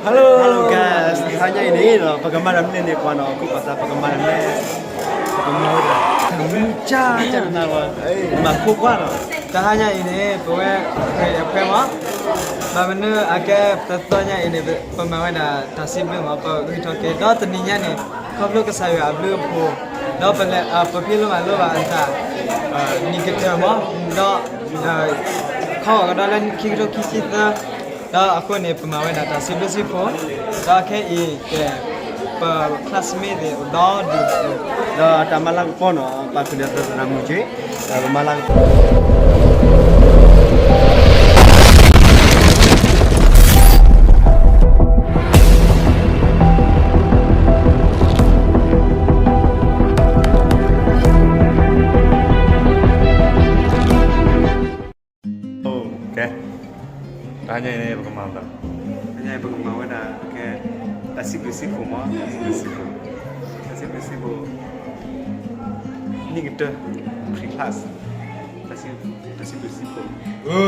Hello, hello guys, တဟါညါအံၤန့ၣ်ဒီး ပကမၤတၢ်မနုၤလဲၣ်န့ၣ် ပှၤနီၤ ခိၣ်ပှၤသး ပကမၤတၢ်မနုၤလဲၣ်, ပကမၤဝဲဒၣ် တၢ်မူကၠၢ်ကၠၢ်တနၤလီၤ, မၤခိၣ်ကွၢ်နီၤ, တဟါညါအံၤန့ၣ် ပဝဲ ခရံာ်အဖှဲမး, ဘၣ်မနုၤအကဲ တသီညါအံၤန့ၣ် ပမၤဝဲဒၣ်တၢ်စံးဘျုးမး ပဂံၢ်ထီၣ်က့ၤ ဒီးတနံၤညါန့ၣ် ခီဖျိကစၢ်ယွၤအဘျုးအဖှိၣ် ဒီးပလဲၤ ပဖံးလိမၤလိဘၣ်အသး နံၣ်ကတၢၢ်မး, ဒီး ခီဂီၤကဒီးလၢခံကထိခံဆံသၢ, ဒီးအဃိန့ၣ် ပမၤဝဲဒၣ်တၢ်စံးဘျုးစံးဖှိၣ်, ဒီးခဲအံၤကဲ ပ classmate သ့ၣ်အိၣ်ဒီဒူၣ်, ဒီးတၢ်မၤလၤကပီၤနီၤ ပာ်ဖှိၣ်ဒီးသရၣ်မုၣ်က့, ဒီးပမၤလၤကပီၤ ကဲ, တဟါညါအံၤန့ၣ် ပကမၤလီၤ, တဟါညါအံၤန့ၣ် ပကမၤလီၤ ကဲ တၢ်စံးဘျုးစံးဖှိၣ်မး, တၢ်စံးဘျုးစံးဖှိၣ်, တၢ်စံးဘျုးစံးဖှိၣ်, နံၣ်ကတၢၢ် pre-class, တၢ်စံးဘျုးစံးဖှိၣ်,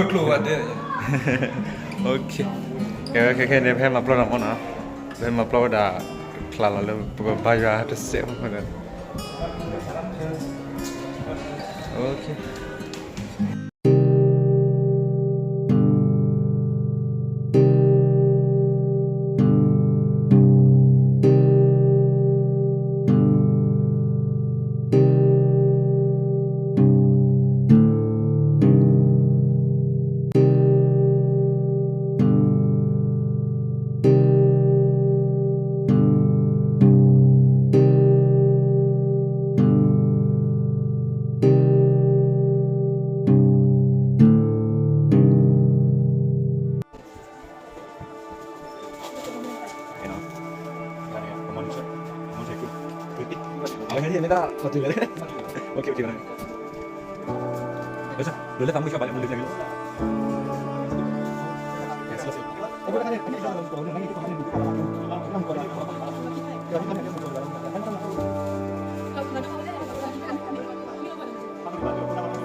ကျိၣ်ဝဲတဲ, ကဲ ခဲခဲန့ၣ် ပဟဲမၤပျီတၢ်မးနီၤ, ပဟဲမၤပျီဝဲဒၣ် ချါလီၤလၢ ပကဘါယွၤတစဲးဖိဒီး,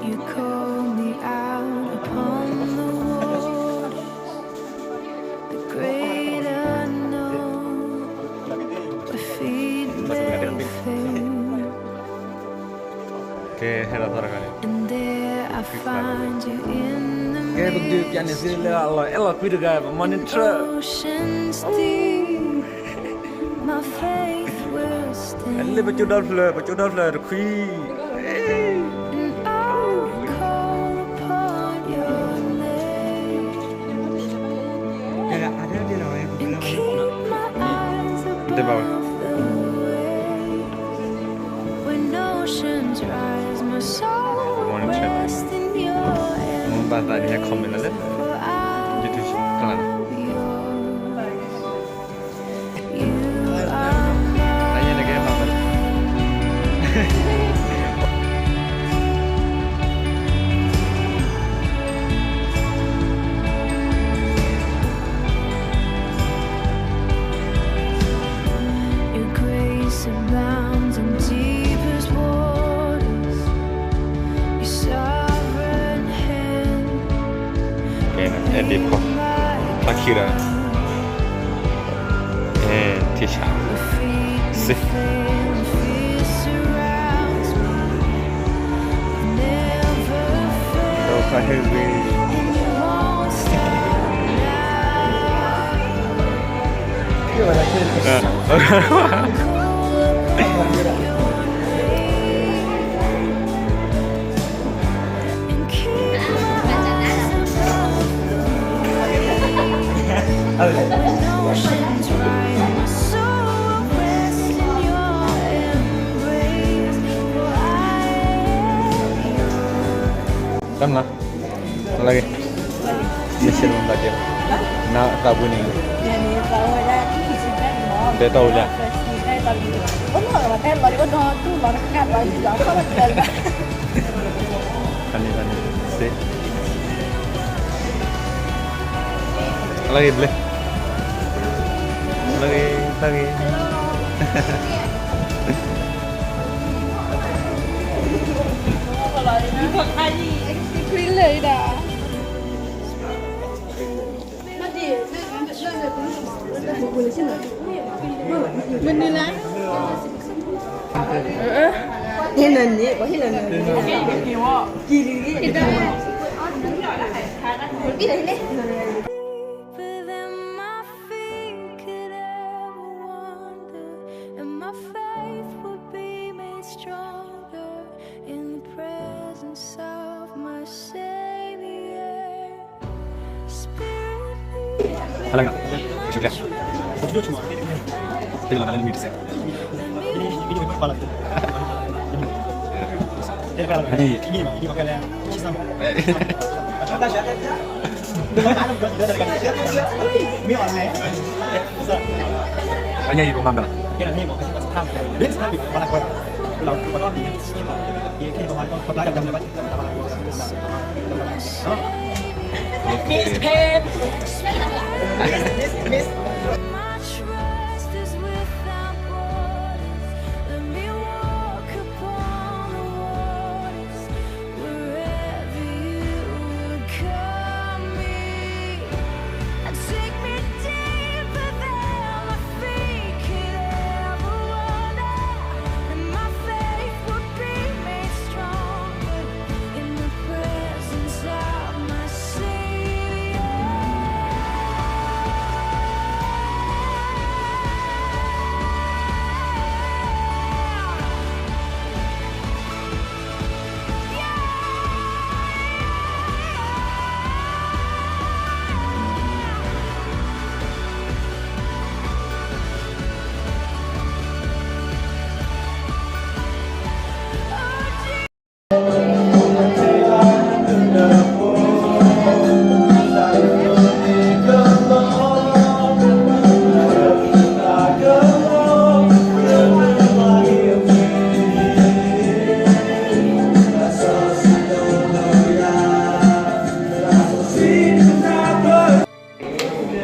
You call me out upon the waters, the great unknown, where feet may fail. ကဲ ဟဲလီၤသီတဂၤန့ၣ် And there I find you in the midst ကဲ ပကဒုးပျးန့ၢ်သုလၢအလီၢ်အဲၣ်လီၤကွံတဂၤ ပမၤန့ၢ် truck of oceans deep. My faith will stand လၢပကၠိဒီဖျၢၣ် ပကၠိဒီဖျၢၣ်တခွံ And I'll call upon your name and keep my eyes above the waves. When oceans rise, my soul will rest in your embrace. For I am yours. You are mine. Your grace abounds in deepest waters. Your sovereign hand ကဲ အဲၣ်ဒိးဖီ ဖီခံဒီး အဲ ထံဆး စ့ ဒိဖးဟဲဝ့ တၢ်မနုၤ လၢဂ့ၤ မ့ၢ်ဆဲးလီၤတၢ်ကဲ နသးပှ့ၤန့ၣ် ဒဲးတီၢ်ဝဲလၢ ဖဲန့ၣ်ဖဲန့ၣ် စ့ လၢဂ့ၤဘျဲ လၢဂ့ၤ လၢဂ့ၤ ခွံလၢာ်ဒၣ် မနုၤလဲၣ်. ဟ့ၣ်လီၤန့ၣ် ပှၤဟ့ၣ်လီၤန့ၣ် ကံၤတဂ့ၤ Deeper than my feet could ever wander, and my faith would be made stronger in the presence of my Savior. Spirit, lead me. Let me walk upon the Miss Pam. Miss, Miss. My trust is without borders. Let me walk upon the waters wherever you would call me. Take me deeper than my feet could ever wander, and my faith will be made stronger in the presence of my Savior.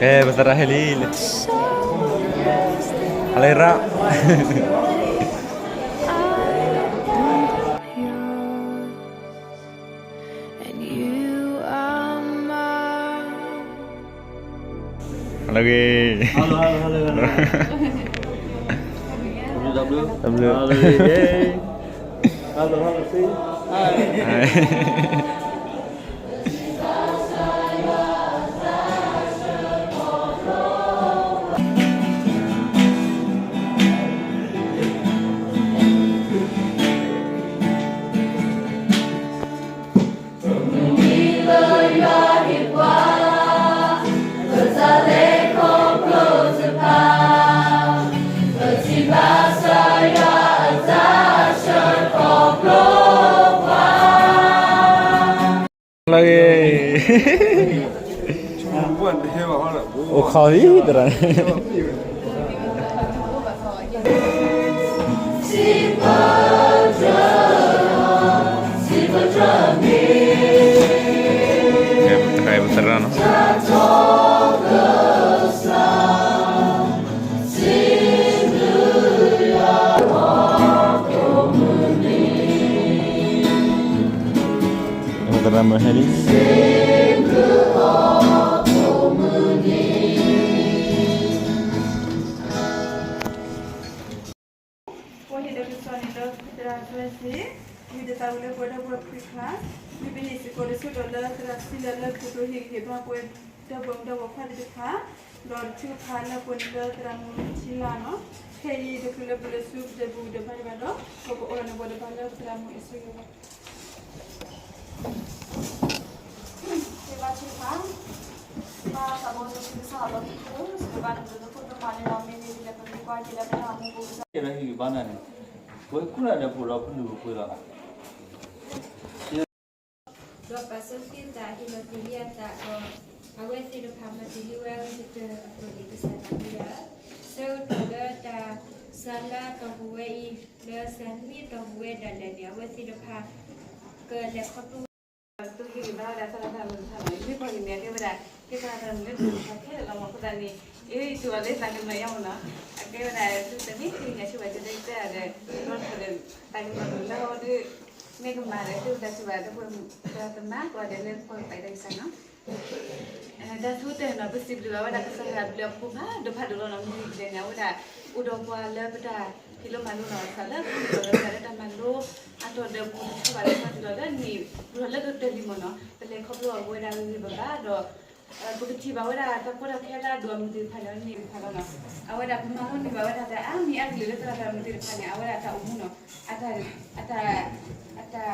Ê, pasa raheli le. Alera. And you are mine. Hello, gay. Hello, hello, hello, hello. W W. W W. Hello, gay. Hello, hello, see. Hi. Hi. Lagi. Ê, putera, putera, no. Putera, mujer. Pwehede kutsoane leo kutera Wednesday, wi de tawele pwe de pwe pre-class, wi bini siko de so de le tera sila le kuto hi hi ba pwe de pwe de pwe kwa de pa, Lord tu pa le pwe de tera mu tila no, ke yi de kule bule su de bu de ba de ba do, ko ko ora ne bo de ba le tera mu isu yo. Ke ba chu pa, ba sa bo de su sa lo ku, ke ba de de ko de pa le no me ni le ko kwa ke le na mu ku. Ke le hi ba na ne. Pwe kuna de pwe lo ku nu pwe lo. ဒီးပာ်စီဆှံတၢ်ဟ့ၣ်လီၤတ့ၢ်လံအသးဒီး အဝဲသ့ၣ်တဖၣ်မၤတ့ၢ်လံဝဲအဂ့ၢ်ကတၢၢ်အသိးန့ၣ် ကစၢ်တၢ်မံၤလၢ ဆၢကတီၢ်လၢတၢ်စှၤလၢအတီၢ်ပူၤဝဲအံၤ လၢစှၤနွံအတီၢ်ပူၤဝဲဒၣ်လဲာ်န့ၣ် အဝဲသ့ၣ်တဖၣ် ကလဲၤခီဖျိ သူၣ်ဟ့ၣ်ဂံၢ်ဘါဝဲဒၣ်သရၣ်သရၣ်မုၣ်တဖၣ်မ့ၢ် မ့ၢ်ပှၤကညီမ့ၢ်အကဲဝဲဒၣ် ကဲသရၣ်သရၣ်မုၣ်လၢတၢ်ခဲလၢာ်လီၤမး အဃိသတးန့ၣ် အံၤတူၢ်ဘၣ်လၢသးကညီၤယါမးနီၤ အကဲဝဲဒၣ်သုတမ့ၢ်သ့ၣ်ညါဆိဘၣ်ကဲသ့ၣ်တဲအီၤဒီး ဒီးထီၣ်ဒီး သးကညီၤလၢအီၤဒီး မ့ၢ်ကမၤဒီး သုတၢ်စံးဘၣ်ဒီး ပှၤမုၣ်ပှၤသမါ ကိးဂၤဒဲးလၢပှၤပာ်တၢ်ကစၢ်နီၤ တၢ်ဆိကတၢၢ်န့ၣ် ပစံးဘျုးဘၣ်ဝဲဒၣ်ကစၢ်ယွၤအဘျုးအဖှိၣ်ဖးဒိၣ်ဖးဒိၣ်လီၤနီၤ. မ့ၢ်ဒ်လဲၣ်န့ၣ် အဝဲဒၣ်အိၣ်ဒီးပှၤလၢပတၢ်ဖံးလိမၤလိနီၤ, ကစၢ်လၢပကလဲၤဝဲဒၣ်လၢတၢ်မၤလိအတီၢ်ဒီး ပကထံၣ်ဘၣ်လၢပှၤဒ်သိးလၢန့ၣ် ပလီၢ်လၢကတၢၢ်လံမ့ၢ်နီၤ, ပလဲၤခီဖျိအဝဲဒၣ်ဂ့ၤဂ့ၤဘၣ်ဘၣ်ဒီး ပကထံၣ်ဘၣ်ဝဲဒၣ်တၢ်ကီတၢ်ခဲလၢအဒိၣ်အမုၢ်သ့ၣ်တဖၣ်န့ၣ် န့ၣ်တဖၣ်လီၤနီၤ. အဝဲဒၣ်ပမၤလိန့ၢ်ဘၣ်ဝဲဒၣ်တၢ်အါမံၤအါကလုာ်လၢသရၣ်သရၣ်မုၣ်သ့ၣ်တဖၣ်န့ၣ် အဝဲဒၣ်တၢ်အိၣ်မူနီၤ, အတၢ် အတၢ် တၢ်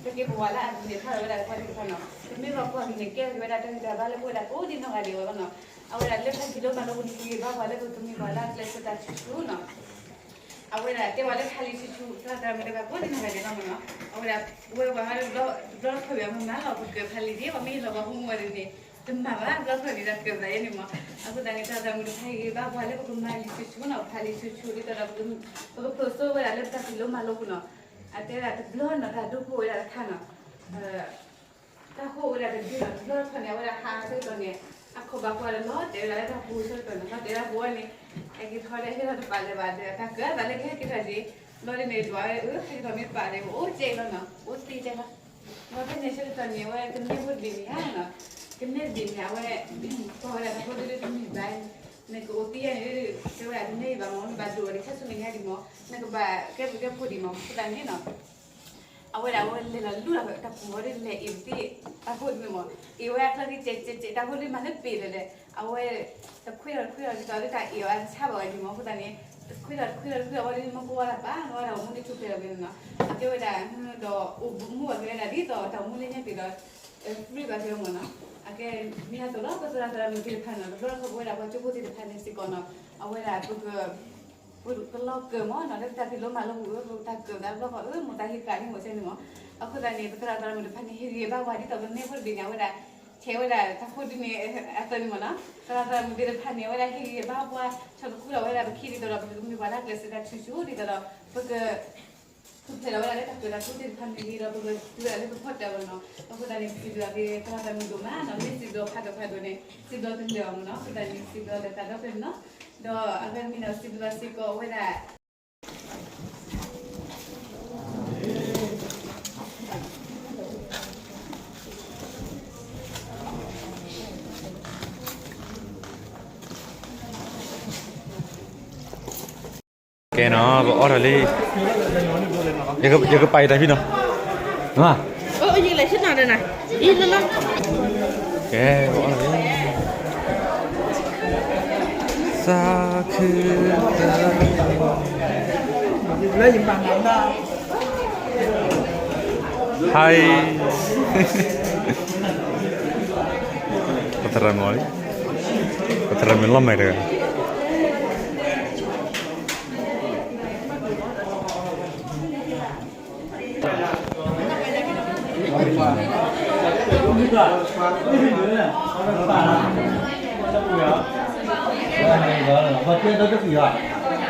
က့ၤပဝးလၢအဂ့ၤန့ၣ် ဖးလီၤဝဲဒၣ်တပှၢ်သ့ၣ်တဖၣ်နီၤ. ပမ့ၢ်ဘၣ်ကွၢ်က့ၤန့ၣ် ကဲထီၣ်က့ၤဝဲဒၣ်တၢ်ဂံၢ်တၢ်ဘါလၢပဝဲဒၣ်ကိးဒံနီၢ်ဂၤဒဲးဝဲလီၤနီၤ. အဝဲဒၣ်လၢတၢ်ဖံးလိမၤလိပူၤန့ၣ် ဟ့ၣ်ဂံၢ်ဘါပှၤလၢပကမ့ၢ်ပှၤလၢအကျဲးစၢးတၢ်ထူၣ်ထူၣ်နီၤ. အဝဲဒၣ်တဲဝဲလၢဖးလံာ်ဆူၣ်ဆူၣ် သရၣ်သရၣ်မုၣ်တဖၣ်ကိးဒံနီၢ်ဂၤဒဲးလီၤမ့ၢ်နီၤ. အဝဲဒၣ် ဝဲပှၤဟးတဘျီတခီၣ်ဘၣ်မ့ၢ်မးလီၤ ပကဖးလံာ်ဒ် ပှၤမ့ၢ်ဟ့ၣ်လီၤပှၤဟူမူဝဲဒ်န့ၣ် တမၤဘၣ် တဘျီတခီၣ်ဒ်တၢ်ကၢၤသးယဲန့ၣ်မ့ၢ်. အဃိသတးန့ၣ် သရၣ်သရၣ်မုၣ်တဖၣ် ဟ့ၣ်ဂံၢ်ဘါပှၤလၢပကမၤလံာ်ဆူၣ်ဆူၣ်နီၤ, ဖးလံာ်ဆူၣ်ဆူၣ် ဒ်သိးဒီး ပကဖျိးစိဝဲဒၣ်လၢပတၢ်ဖံးလိမၤလိပူၤနီၤ. အတဲဒၣ်တဘျီနီၤ တၢ်ဒိဖိဝဲဒၣ်တခါနီၤ တၢ်ဃိဝဲဒၣ်တဒုနီၤ, တဘျီတခီၣ်န့ၣ် အဝဲဒၣ်ဟးဆၢကတီၢ်န့ၣ် အခီၣ်ဘၣ်ကွၢ်ဒီးလီၤတဲာ်ဝဲဒၣ်လၢတၢ်ပူၤဆၢကတီၢ်န့ၣ် လီၤတဲာ်ဝဲဒၣ်ပူၤဝဲန့ၣ် ဟဲက့ၤထီၣ်ဒီးဟဲထီၣ်တပာ်လၢၤဘၣ်ဒီး တၢ်ကၢၤသးလၢကဟဲက့ၤထီၣ်က့ၤ ဘျီဒ်န့ၣ် ဒွးဝဲအၢ ဟဲက့ၤထီၣ်မ့ၢ်တပာ်ဒီး အိၣ်ကဲလီၤနီၤ, အိၣ်သံကဲလီၤ. ဒီးဖဲန့ၣ်ဆၢကတီၢ်န့ၣ် အဝဲကနဲဖိတဘ့ၣ်န့ၣ်ဧါနီၤ, ကနဲတဘ့ၣ်န့ၣ် အဝဲ ကွၢ်ဝဲဒၣ်တၢ်ဖိဒ်တမ့ၢ်ဘၣ် နကအိၣ်သံယဲန့ၣ် တဲဝဲဒၣ်တနဲအံၤဘၣ်မ့ၢ် နဘၣ်ဒိၣ်အီၤဒံးခဲဆူမဲာ်ညါဒံးမ့ၢ် နကဘၣ်ကဲဘျုးကဲဖှိၣ်ဒံးမ့ၢ် အဃိသတးန့ၣ်နီၤ အဝဲဒၣ်အဝဲလဲၤလီၤလူလီၤတၢ်ပူၤဝဲဒ်လဲၣ်အ့ၣ်ပသံ တၢ်ဖိဒ်န့ၣ်မ့ၢ် အ့ၣ်ဝဲအချၢက့ၤကဲးကဲးကဲး တၢ်ဖိဒ်မၤလၢပ့ၤလၢလဲၣ် အဝဲ တခွ့ထီၣ်တခွ့ထီၣ်ဒ်သိးလၢတၢ်အ့ၣ်အီၤအတဆါဘၣ်ဝဲဒ်မ့ၢ် အဃိသတးန့ၣ် တခွ့ထီၣ်တခွ့ထီၣ်တခွ့ထီၣ်ဝဲဒ်န့ၣ် မ့ၢ်ကဝီၤတၢ်ပာ် ကဝီၤတၢ်အိၣ်မူဒ်ထူၣ်ဖျဲးလီၤဝဲန့ၣ်နီၤ အကဲဝဲဒၣ် ဒီးအိၣ်မူဘၣ်က့ၤဝဲဒၣ်ဒ်သိးတၢ်အိၣ်မူလၢညါက့ၤဒီး free ဘၣ်က့ၤဝဲမ့ၢ်နီၤ အကဲ မ့ၢ်ဟးသိးလီၤ ပသရၣ်သရၣ်မုၣ်သ့ၣ်တဖၣ်နီၤ တဘျီတခီၣ်ပဝဲဒၣ်ပှၤကၠိဖိသ့ၣ်တဖၣ်န့ၣ်စ့ၢ်ကီးနီၤ အဝဲဒၣ်ပက ပကလီၤကၢၤမ့ၢ်နီၤ လၢပတၢ်ဖံးလိမၤလိပူၤ ပတၢ်ကၢၤသးတဘျီဃီ အၢ မိၢ်သးဟ့ၣ်ဃာ်ဒ်မိၢ်စဲန့ၣ်မ့ၢ် အဃိသတးန့ၣ် ပသရၣ်သရၣ်မုၣ်တဖၣ်န့ၣ် ဟ့ၣ်ဂံၢ်ဘါပှၤဒ်သိးကနဲဖိတဘ့ၣ်န့ၣ် အဝဲဒၣ် ဆဲးဝဲဒၣ်တၢ်ဖိဒ်န့ၣ် အသိးန့ၣ်မ့ၢ်နီၤ သရၣ်သရၣ်မုၣ်သ့ၣ်တဖၣ်န့ၣ် အဝဲဒၣ်ဟ့ၣ်ဂံၢ်ဘါပှၤ ဆီၣ်သခူထီၣ်ဝဲဒၣ်ပ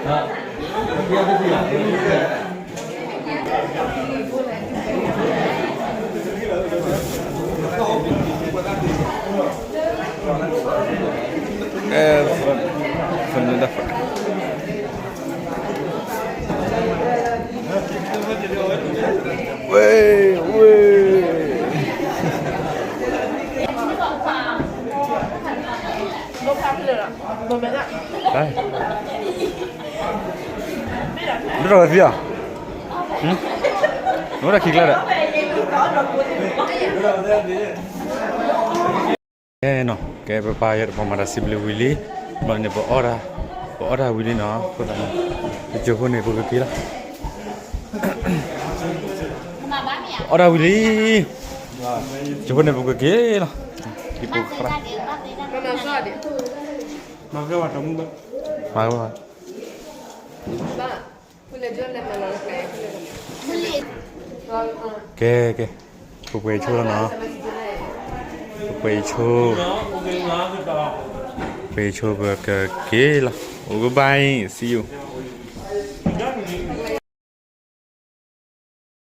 ခံဒ်သိးဒီး ပကမ့ၢ်ပှၤလၢအကျဲးစၢးတၢ်ထူၣ်ဆူၣ်ဒ်သိးဒီး ပက ထူၣ်ဖျဲးထီၣ်ဝဲဒၣ်လၢတၢ်ကၢၤတၢ်ထူၣ်သ့ၣ်တဖၣ်န့ၣ်ဂ့ၤဒီး ပကတုၤဝဲဒၣ်လၢပဖီတၢၣ်မ့ၢ်နီၤ အဃိသတးန့ၣ် ပစံးဘျုးအီၤက့ၤ သရၣ်သရၣ်မုၣ်ဒိၣ်မးနီၤ မ့ၢ်စံးဘျုးဖးဒိၣ်ဖးဒိၣ်န့ၣ် စံးဘျုးတလၢာ်အီၤမ့ၢ်နီၤ အဃိသတးန့ၣ် စံးဘျုးလၢသးဒီဖျၢၣ်န့ၣ်နီၤ ဒီးအဂၤတမံၤနီၤ စံးဘျုးစ့ၢ်ကီးဝဲဒၣ် ကဲနီၤ ပအီၣ်တၢ်လံ ယကပာ်အံၤတၢ်ဖံနီၤ ကဲ ပအီၣ်တၢ်လံ သးခုတၢ် ဟါအံၤ ပသရၣ်မုၣ်လံ ပသရၣ်မုၣ်လီၤမဲာ်တဂၤ ဝ့ၢ် ဝ့ၢ် ဒိၣ်ထီၣ်ဝဲသံဧါ, နအိၣ်ဒီးခံကျါဒီး ကဲနီၤ, ကဲပပၢ်ယဲတပှၤမၤတၢ်စံးဘျုးဝံၤလံ, ဘျီန့ၣ် ပအီၣ်တၢ်ဝံၤလံနီၤ, အဃိသတးန့ၣ် ပကၠိဖိန့ၣ် ပကက့ၤလီၤ, အီၣ်တၢ်ဝံၤလံ, ကၠိဖိန့ၣ် ပကက့ၤလီၤ, ဟံၣ်ဖိဃီ, မၤကဘၣ် ကဲ ကဲ, ပပှဲၤဆိလီၤနီၤ, ပပှဲၤဆိ, ပှဲၤဆိပကက့ၤလီၤ, အိၣ် goodbye, see you.